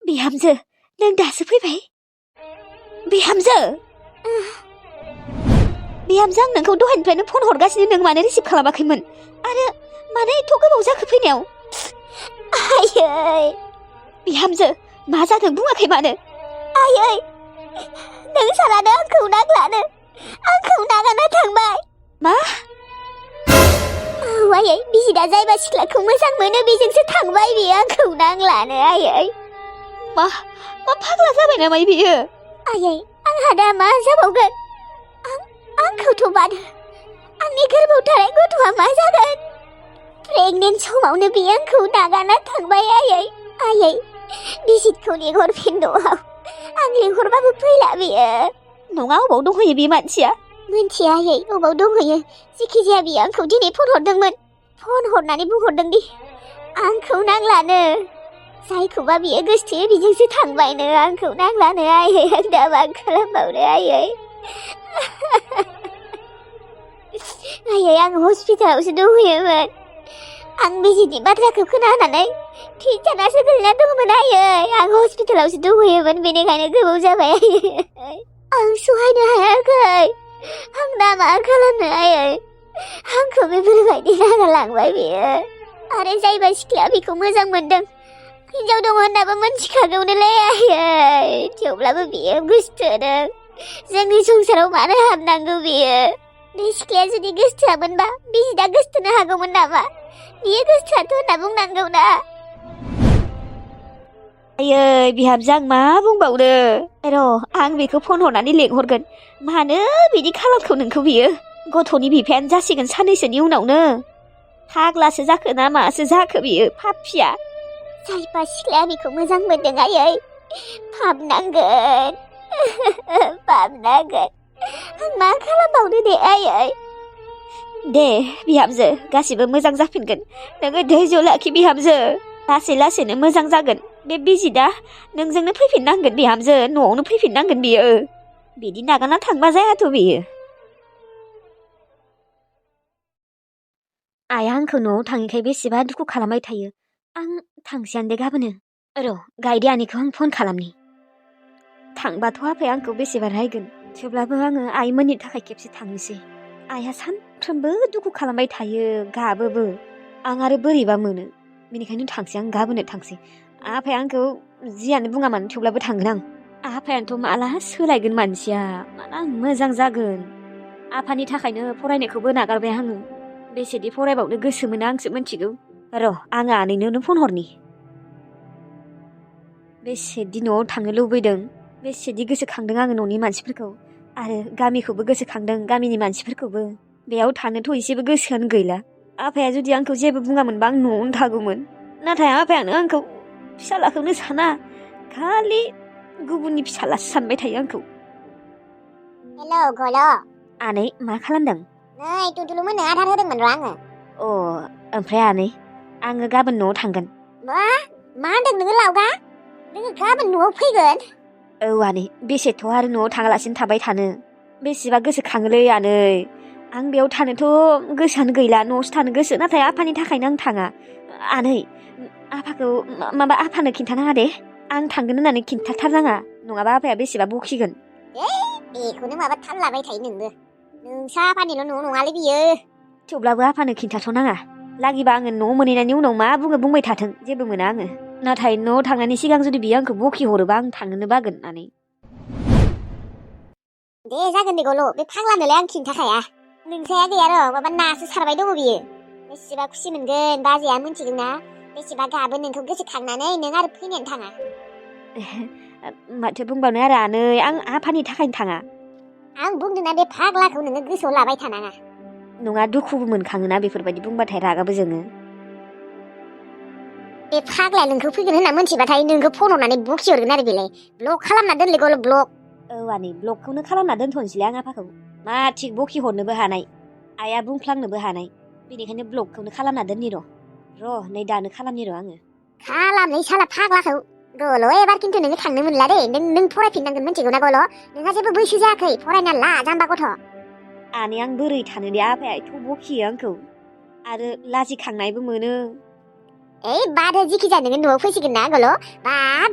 बिहामजो नों दासो फैबाय बिहामजो बिहामजो आं नोंखौ दहायनिफ्रायनो फन हरगासिनो नों मानो रिसिभ खालामाखैमोन आरो मानो एथ' गोबाव जाखो फैनायाव आयै बिहामजो मा जादों बुङाखै मानो आयै नों सालानो आंखौ नांलानो आंखौ नागारना थांबाय मा औ आयै बिसिदा जायबा सिख्लाखौ मोजां मोनो बेजोंसो थांबाय बियो आंखौ नांलानो आयै मा फाग्ला जाबाय नामा बियो आयै आंहा दा मा जाबावगोन आंखौथ' बादो आंनि गोरबोआव थानाय गथ'आ मा जागोन प्रेगनेन्ट समावनो बियो आंखौ नागारना थांबाय आयै बिसिखौ लिंहरफिन न'आव आं लिंहरबाबो फैला बियो नङा अबाव दंहैयो बे मानसिया मिन्थिया आयै अबाव दंहैयो जिखिजाया बियो आंखौ दिनै फन हरदोंमोन फन हरनानै बुंहरदोंदि आंखौ नांलानो जायखौबा बियो गोसथोयो बिजोंसो थांबायनो आंखौ नांलानो आयै आं दा मा खालामबावनो आयै आयै आं हस्पिटालावसो दंहैयोमोन आं बिसिनि बाथ्राखौ खोनानानै थैजानासो गोलैना दंमोन आयै आं हस्पिटालावसो दंहैयोमोन बेनिखायनो गोबाव जाबाय आयै आं सहायनो हायाखै आं दा मा खालामनो आयै आंखौ बेफोरबायदि नागारलांबाय बियो आरो जायबा सिख्लाया बिखौ मोजां मोनदों हिन्जाव दङ होननाबो मोनथिखागौनोलै आयै थेवब्लाबो बियो गोसथोदों जोंनि संसाराव मानो हाबनांगौ बियो बे सिख्लाया जुदि गोसथोआमोनबा बिसिदा गोसथोनो हागौमोन नामा बियो गोसथोआथ' होनना बुंनांगौ ना आयै बिहामजो आं मा बुंबावनो र' आं बेखौ फन हरनानै लेंहरगोन मानो बिदि खालामखौ नोंखौ बियो गथ'नि बिफायानो जासिगोन साननैसोनि उनावनो फाग्लासो जाखो ना मासो जाखो बियो पापिया जायबा सिख्लाया बिखौ मोजां मोनदों आयै पाप नांगोन पाप नांगोन आं मा खालामबावनो दे आयै दे बिहामजो गासिबो मोजां जाफिनगोन नोङो धैर्य लाखि बिहामजो लासै लासैनो मोजां जागोन बे बिजिदा नोंजोंनो फैफिननांगोन बिहामजो न'आवनो फैफिननांगोन बियो बिदि नागारना थांबा जायाथ' बियो आइया आंखौ न'आव थाङिखाय बेसेबा दुखु खालामबाय थायो आं थांसैयानो दे गाबोनो र' गायदे आनैखौ आं फन खालामनि थांबाथ' आफाया आंखौ बेसेबा रायगोन थेवब्लाबो आङो आइमोननि थाखाय खेबसे थांनोसै आइया सानफ्रोमबो दुखु खालामबाय थायो गाबोबो आं आरो बोरैबा मोनो बेनिखायनो थांसै आं गाबोनो थांसै आफाया आंखौ जियानो बुङा मानो थेवब्लाबो थांगोन आं आफायानोथ' माला सोलायगोन मानसिया माला मोजां जागोन आफानि थाखायनो फरायनायखौबो नागारबाय आङो बेसेदि फरायबावनो गोसो मोनो आंसो मिथिगौ र' आङो आनैनोनो फन हरनि बेसेदि न'आव थांनो लुबैदों बेसेदि गोसोखांदों आङो न'नि मानसिफोरखौ आरो गामिखौबो गोसोखांदों गामिनि मानसिफोरखौबो बेयाव थानोथ' एसेबो गोसोआनो गैला आफाया जुदि आंखौ जेबो बुङामोनबा आं न'आवनो थागौमोन नाथाय आफायानो आंखौ फिसालाखौनो साना खालि गुबुननि फिसालासो सानबाय थायो आंखौ हेलौ गल' आनै मा खालामदों नै टुटुलु मोननो आदार होदोंमोन र' आङो अ ओमफ्राय आनै आङो गाबोन न'आव थांगोन मा होनदों नोङो लावगा नोङो गाबोन न'आव फैगोन औ आनै बेसेथ' आरो न'आव थाङालासिनो थाबाय थानो बेसेबा गोसोखाङोलै आनै आं बेयाव थानोथ' गोसोआनो गैला न'आवसो थानो गोसो नाथाय आफानि थाखायनो आं थाङा आनै आफाखौ माबा आफानो खिन्थानाङा दे आं थांगोन होननानै खिन्थाथारनाङा नङाबा आफाया बेसेबा बखिगोन बेखौनो माबा थाल लाबाय थायो नोंबो नोंसा आफानिल' न' नङालै बियो थेवब्लाबो आफानो खिन्थाथ'नाङा लागिबा आङो न' मोनहैनायनि उनाव मा बुङो बुंबाय थाथों जेबो मोना आङो नाथाय न'आव थांनायनि सिगां जुदि बियो आंखौ बखिहरोबा आं थांनोनो बागोन आनै दे जागोन दे गल' बे फाग्लानोलाय आं खिन्थाखाया नोंसाया गैया र' माबा नासो सारबाय दङ बियो बेसेबा खुसि मोनगोन बाजैया मिन्थिगोन ना बेसेबा गाबो नोंखौ गोसोखांनानै नों आरो फैनायानो थाङा माथो बुंबावनो आरो आनै आं आफानि थाखायनो थाङा आं बुंदोंना बे फाग्लाखौ नोङो गोसोआव लाबाय थानाङा नङा दुखुबो मोनखाङोना बेफोरबायदि बुंबाथाय रागाबो जोङो बे फाग्लाया नोंखौ फैगोन होनना मिथिबाथाय नोंखौ फन हरनानै बखिहरगोन आरो बेलाय ब्लक खालामना दोनलै गल' ब्लक औ आनै ब्लकखौनो खालामना दोनथ'नोसैलै आं आफाखौ मा थिग बखिहरनोबो हानाय आइया बुंफ्लांनोबो हानाय बेनिखायनो ब्लकखौनो खालामना दोननि र' नै दानो खालामनि र' आङो खालामनै साला फाग्लाखौ गल' एबार खिन्थु नोङो थांनो मोनला दे नों फरायफिननांगोन मिथिगौ ना गल' नोंहा जेबो बैसो जायाखै फरायना ला जाम्बा गथ' आनै आं बोरै थानो दे आफाया एथ' बखियो आंखौ आरो लाजिखांनायबो मोनो माथो जिखिजाया नोङो न'आव फैसिगोन ना गल'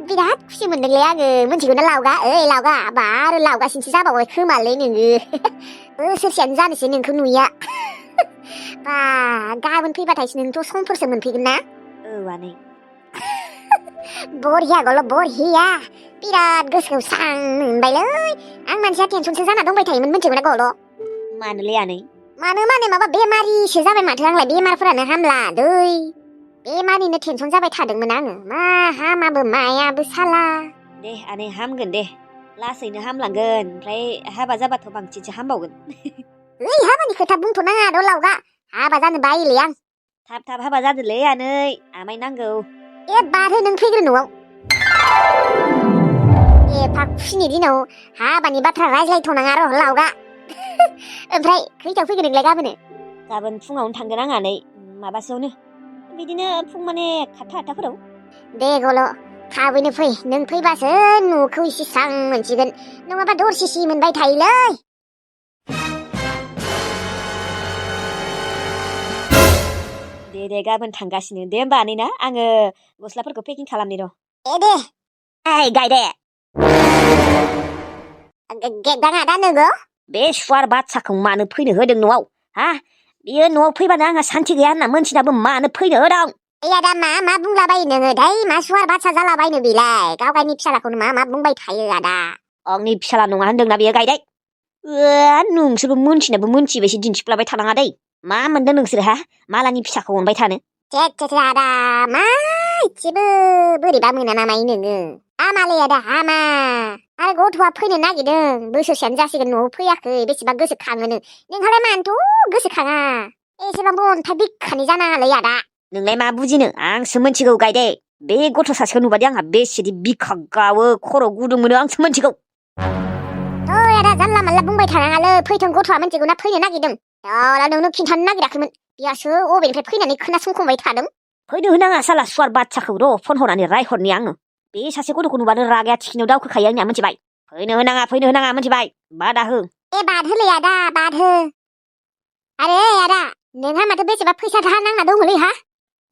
बिराद खुसि मोनदोंलै आङो मोनथिगौना लावगा लावगा आरो लावगासिनोसो जाबावबाय खोमालै नोङो बोसोरसेयानो जानोसै नोंखौ नुयिया गाबोन फैबाथायसो नोंथ' समफोरसो मोनफैगोन ना आनै बरिया गल' बरिया बिराद गोसोखौ स्रां मोनबायलै आं मानसिया टेनसनसो जाना दंबाय थायोमोन मोनथिगौना गल' मानोलै आनै मानो माने माबा बेमारिसो जाबाय माथो आंलाय बेमारफोरानो हामला दै बेमारिनो टेनसन जाबाय थादोंमोन आङो मा हामाबो मायाबो साला दे आनै हामगोन दे लासैनो हामलांगोन ओमफ्राय हाबा जाबाथ' बांसिनसो हामबावगोन हाबानि खोथा बुंथ' नाङा र' लावगा हाबा जानो बायोलै आं थाब हाबा जादोलै आनै आमाय नांगौ बारहो नों फैग्रो न'आव एफा खुसिनि दिनाव हाबानि बाथ्रा रायज्लायथ'नाङा र' लावगा ओमफ्राय खैथायाव फैगोन नोंलाय गाबोन फुङावनो थांगोन आं आनै माबासोआवनो बिदिनो फुं माने 8:30फोराव दे गल' थाबैनो फै नों फैबासो न'खौ एसे स्रां मोनसिगोन नङाबा दरसिसि मोनबाय थायोलै दे गाबोन थांगासिनो दे होमबा आनै ना आङो गस्लाफोरखौ पेकिं खालामनि र' दे गायदे गेदाङा दा नोङो बे सुवार बादसाखौ मानो फैनो होदों न'आव हा बियो न'आव फैबानो आंहा सान्थि गैया होनना मोनथिनाबो मानो फैनो होदों आदा मा बुंलाबायो नोङो दै मा सुवार बादसा जालाबायनो बेलाय गावगायनि फिसालाखौनो मा बुंबाय थायो आदा आंनि फिसाला नङा होनदोंना बेयो गायदे नोंसोरबो मोनथिनाबो मोनथिबायसो दिन्थिफ्लाबाय थानाङा दै मा मोनदों नोंसोर हा मालानि फिसाखौ अनबाय थानो आदा मा इसेबो बोरैबा मोना नामाय नोङो हामालै आदा हामा आरो गथ'आ फैनो नागिरदों बोसोरसेयानो जासिगोन न'आव फैयाखै बेसेबा गोसोखाङोनो नोंहालाय मानोथ' गोसोखाङा एसेबांबो अन्थाइ बिखानि जानाङालै आदा नोंलाय मा बुजिनो आंसो मोनथिगौ गायदे बे गथ' सासेखौ नुबादि आंहा बेसेदि बिखा गावो खर' गुदुं मोनो आंसो मोनथिगौ आदा जानला मानला बुंबाय थानाङालै फैथों गथ'आ मोनथिगौ ना फैनो नागिरदों दा नोंनो खिन्थानो नागिराखैमोन बियासो अबेनिफ्राय फैनानै खोनासंखंबाय थादों फैनो होनाङा साला सुवार बादसाखौ र' फन हरनानै रायहरनि आङो बे सासे गथ'खौ नुबानो रागाया थिखिनियाव दावखोखायो आंनिया मोनथिबाय फैनो होनाङा मोनथिबाय बादा हो बाद होलै आदा बाद हो आरे आदा नोंहा माथो बेसेबा फैसा दाहार नांना दङलै हा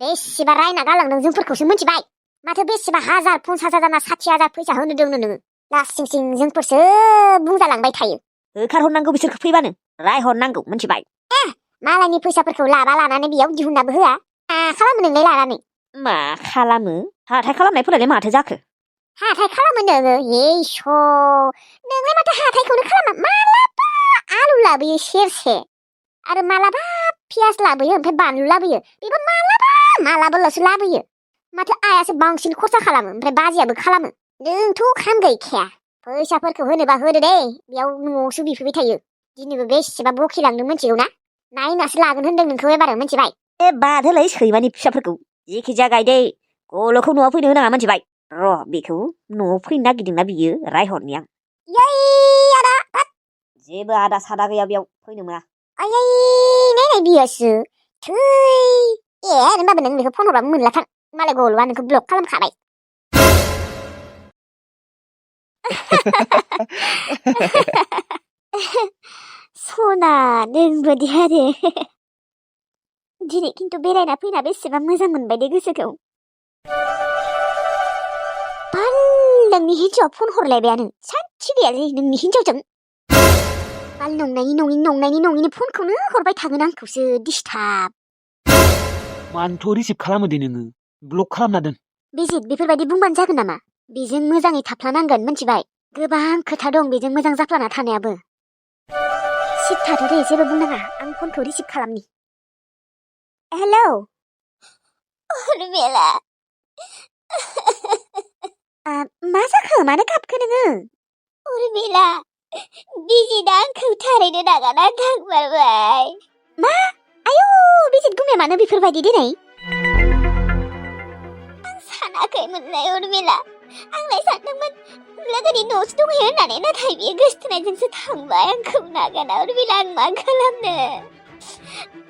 बेसेबा रायना गालांदों जोंफोरखौसो मोनथिबाय माथो बेसेबा 1,000-50,000 ना 60,000 फैसा होनो दोंनो नोङो लासिं सिं जोंफोरसो बुंजालांबाय थायो होखारहरनांगौ बिसोरखौ फैबानो रायहरनांगौ मोनथिबाय मालायनि फैसाफोरखौ लानानै बेयाव दिहुननाबो होआ मा खालामो नोंलाय लानानै मा खालामो हाथाय खालामनायफोरालाय माथो जाखो हाथाय खालामो नोङो नोंलाय माथो हाथायखौनो खालामा मालाबा आलु लाबोयो सेरसे आरो मालाबा पियास लाबोयो ओमफ्राय बानलु लाबोयो बेबो मालाबाल'सो लाबोयो माथो आयासो बांसिन खरसा खालामो ओमफ्राय बाजैयाबो खालामो नोंथ' खाम गैखाया फैसाफोरखौ होनोबा होदो दे बेयाव न'आवसो बिफैबाय थायो दिनैबो बेसेबा बखिलांदों मोनथिगौ ना नायनासो लागोन होनदों नोंखौ एबार मोनथिबाय बाद होलै सैमानि फिसाफोरखौ जेखि जाया गायदे गल'खौ न'आव फैनो होनाङा मोनथिबाय र' बेखौ न'आव फैनो नागिरदोंना बियो रायहरनि आं आदा जेबो आदा सादा गैया बेयाव फैनो मोना नाय बियोसो थै होनबाबो नों बेखौ फन हरबाबो मोनलाथां मालाय गल'आ नोंखौ ब्लक खालामखाबाय सना नोंबो दे आरो दिनै खिन्थु बेरायना फैना बेसेबा मोजां मोनबाय दे गोसोखौ नोंनि हिन्जावआ फन हरलायबायानो सानसे गैयालै नोंनि हिन्जावजों बाल नंनायनि फनखौनो हरबाय थागोन आंखौसो डिस्टार्ब मानोथ' रिसिभ खालामो दे नोङो ब्लक खालामना दोन बिजित बेफोरबायदि बुंबानो जागोन नामा बेजों मोजाङै थाफ्लानांगोन मोनथिबाय गोबां खोथा दं बेजों मोजां जाफ्लाना थानायाबो सिद्धाथ' दे जेबो बुंनाङा आं फनखौ रिसिभ खालामनि हेलौ उर्मिला मा जाखो मानो गाबखो नोङो उर्मिला बिजितआ आंखौ थारैनो नागारना थांमारबाय मा आयौ बिजित गुमाया मानो बेफोरबायदि दिनै आं सानाखैमोनलाय उर्मिला आंलाय सानदोंमोन लोगोनि न'सो दंहैयो होननानै नाथाय बियो गोसथोनायजोंसो थांबाय आंखौ नागारना उर्मिला आं मा खालामनो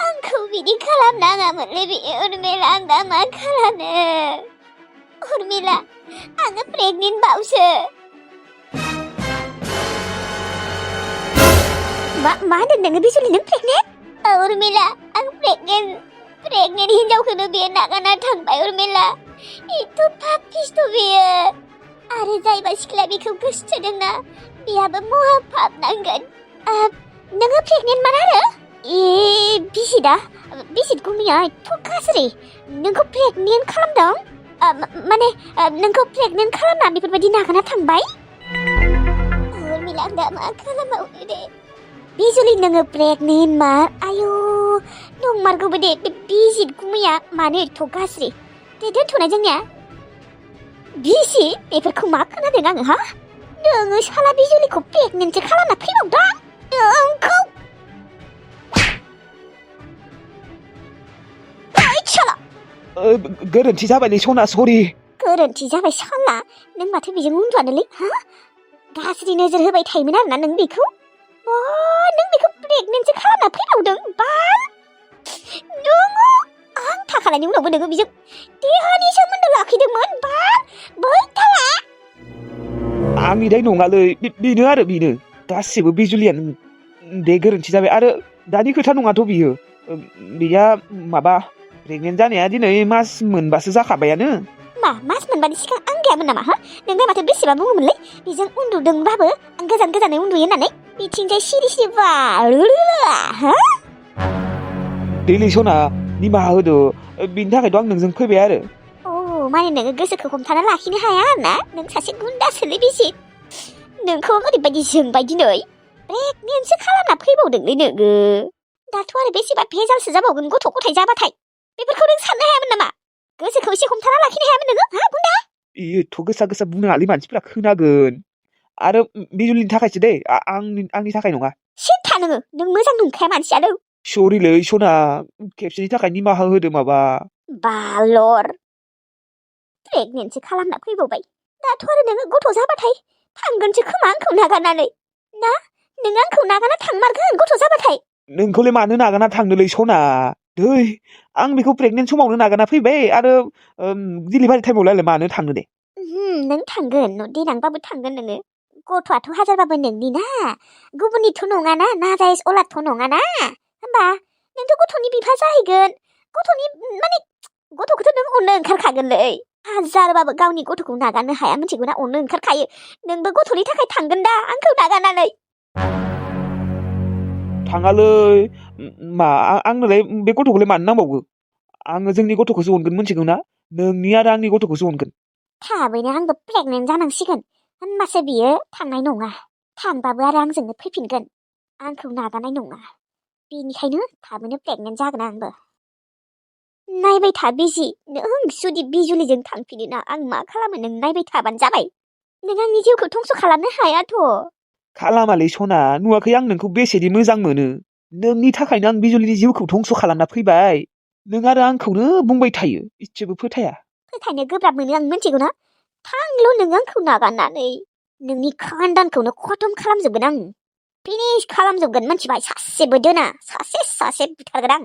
आंखौ बिदि खालामनाङामोनलै बियो उर्मिला आं दा मा खालामनो उर्मिला आङो प्रेगनेन्ट बावसो मा होनदों नोङो बिजुलि नों प्रेगनेन्ट उर्मिला आं प्रेगनेन्ट प्रेगनेन्ट हिनजावखौनो बेयो नागारना थांबाय उर्मिला एथ' पापिस्ट' बेयो आरो जायबा सिख्लाया बेखौ गोसोथोदोंना बेहाबो महा पाप नांगोन नोङो प्रेगनेन्टमोन आरो बिसिदा बिसिदखौ मिया एथ' गाज्रि नोंखौ प्रेगनेन्ट खालामदों माने नोंखौ प्रेगनेन्ट खालामना बेफोरबायदि नागारना थांबाय उर्मिला आं दा मा खालामबावनो दे बिजुलि नोङो प्रेगनेन्ट मार आयु नंमारगौबो दे बे बिजित गुमैया मानो एथ' गाज्रि दे दोनथ'नाय जोंनिया बिसि बेफोरखौ मा खोनादों आङो हा नोङो साला बिजुलिखौ प्रेगनेन्टसो खालामना फैबावदों नोंखौ साला गोरोन्थि जाबायलै सना सरि गोरोन्थि जाबाय साला नों माथो बेजों उन्दुआनोलै हा गाज्रि नोजोर होबाय थायोमोन आरोना नों बेखौ नों बेखौ प्रेगनेन्टसो खालामना फैबावदों बाल नोङो आं थाखानायनि उनावबो नोङो बेजों देहानि सोमोन्दो लाखिदोंमोन बाल बै थाला आंनि दाय नङालै बेनो आरो बेनो गासिबो बिजुलियानो दे गोरोन्थि जाबाय आरो दानि खोथा नङाथ' बियो बेया माबा प्रेगनेन्ट जानाया दिनै मास मोनबासो जाखाबायानो मा मास मोनबानि सिगां आं गैयामोन नामा हा नोंलाय माथो बेसेबा बुङोमोनलै बेजों उन्दुदोंबाबो आं गोजान गोजानै उन्दुयो होननानै बिथिंजाय सिरि सिरि बारुला हा दैलै सना निमाहा होदो बिनि थाखायथ' आं नोंजों फैबाय आरो माने नोङो गोसोखौ हमथाना लाखिनो हाया आरोना नों सासे गुन्दासोलै बिसि नोंखौ ओरैबायदि जोंबाय दिनै प्रेगनेन्टसो खालामना फैबावदोंलै नोङो दाथ' आरो बेसेबा भेजालसो जाबावगोन गथ' गथाय जाबाथाय बेफोरखौ नों साननो हायामोन नामा गोसोखौ एसे हमथाना लाखिनो हायामोन नोङो हा गुन्दा एथ' गोसा गोसा बुंनाङालै मानसिफोरा खोनागोन आरो बिजुलिनि थाखायसो दे आंनि थाखाय नङा सिन्था नोङो नों मोजां नंखाया मानसियानो सरिलै सना खेबसेनि थाखाय निमाहा होदो माबा बालर प्रेगनेन्टसो खालामना फैबावबाय दाथ' आरो नोङो गथ' जाबाथाय थांगोनसो खोमा आंखौ नागारनानै ना नों आंखौ नागारना थांमारगोन गथ' जाबाथाय नोंखौलाय मानो नागारना थांनोलै सना दै आं बेखौ प्रेगनेन्ट समावनो नागारना फैबाय आरो डिलिभारि टाइमावलाय मानो थांनो दे नों थांगोन देनांबाबो थांगोन नोङो गथ'आथ' हाजारबाबो नोंनि ना गुबुननिथ' नङाना नाजायज अलादथ' नङाना होमबा नोंथ' गथ'नि बिफा जाहैगोन गथ'नि माने गथ'खौथ' नों अननो ओंखारखागोनलै हाजारबाबो गावनि गथ'खौ नागारनो हाया मिथिगौ ना अननो ओंखारखायो नोंबो गथ'नि थाखाय थांगोन दा आंखौ नागारनानै थाङालै मा आंनोलाय बे गथ'खौलाय मानो नांबावगौ आङो जोंनि गथ'खौसो अनगोन मिथिगौ ना नोंनि आरो आंनि गथ'खौसो अनगोन थाबैनो आंबो प्रेगनेन्ट जानांसिगोन होनबासो बियो थांनाय नङा थांबाबो आरो आंजोंनो फैफिनगोन आंखौ नागारनाय नङा बेनिखायनो थाबैनो प्रेगनेन्ट जागोन आंबो नायबाय था बिजि नों जुदि बिजुलिजों थांफिनोना आं मा खालामो नों नायबाय थाबानो जाबाय नों आंनि जिउखौ धंस' खालामनो हायाथ' खालामालै सना नुवाखै आं नोंखौ बेसेदि मोजां मोनो नोंनि थाखायनो आं बिजुलिनि जिउखौ धंस' खालामना फैबाय नों आरो आंखौनो बुंबाय थायो इसेबो फोथाया फोथायनो गोब्राब मोनो आं मिथिगौ ना थांल' नों आंखौ नागारनानै नोंनि खानदानखौनो खतम खालामजोबगोन आं फिनिश खालामजोबगोन मिथिबाय सासेबो दोना सासे बुथारगोन आं